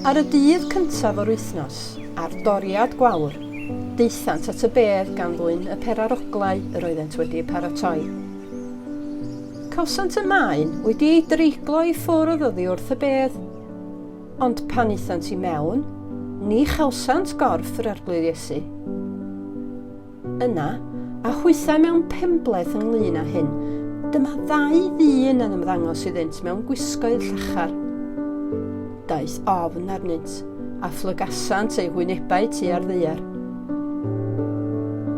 Ar y dydd cyntaf o'r wythnos, ar doriad gwawr, daethant at y bedd gan ddwyn y peraroglau yr oeddent wedi eu paratoi. Cawsant y maen wedi ei dreiglo i ffwrdd oddi wrth y bedd. Ond pan aethant i mewn, ni chawsant gorff yr Arglwydd Iesu. Yna, a hwythau mewn penbleth ynglŷn â hyn, dyma ddau ddyn yn ymddangos iddynt mewn gwisgoedd llachar. Daeth ofn arnynt, a phlygasant eu hwynebau tua'r ddaear.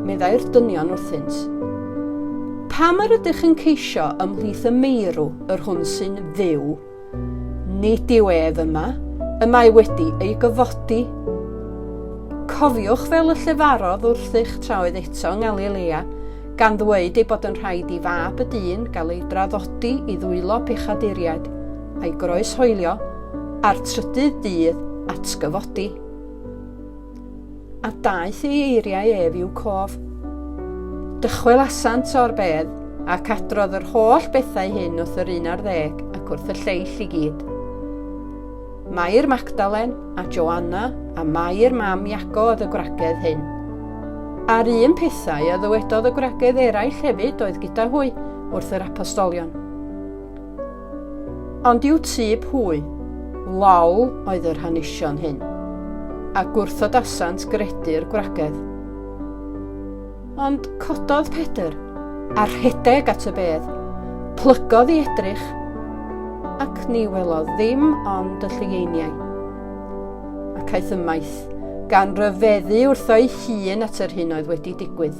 Meddai'r dynion wrthynt, Pam yr ydych yn ceisio ymhlith y meirw yr hwn sy'n fyw? Nid yw ef yma, y mae wedi ei gyfodi. Cofiwch fel y llefarodd wrthych tra oedd eto yng Ngalilea, gan ddweud ei bod yn rhaid i fab y dyn gael ei draddodi i ddwylo pechaduriaid, a'i groeshoelio, a'r trydydd dydd atgyfodi. A daeth ei eiriau ef i'w cof. Dychwelasant o'r bedd, ac adrodd yr holl bethau hyn wrth yr un ar ddeg ac wrth y lleill i gyd. Mair Magdalen, a Joanna, a Mair mam Iago oedd y gwragedd hyn. A'r un pethau a ddywedodd y gwragedd eraill hefyd oedd gyda hwy wrth yr apostolion. Ond i'w tyb hwy, lol oedd yr hanesion hyn, a gwrthodasant gredu'r gwragedd. Ond cododd Pedr, a rhedeg at y bedd, plygodd i edrych, ac ni welodd ddim ond y llieiniau. Ac aeth ymaith, gan ryfeddu wrtho'i hun at yr hyn oedd wedi digwydd.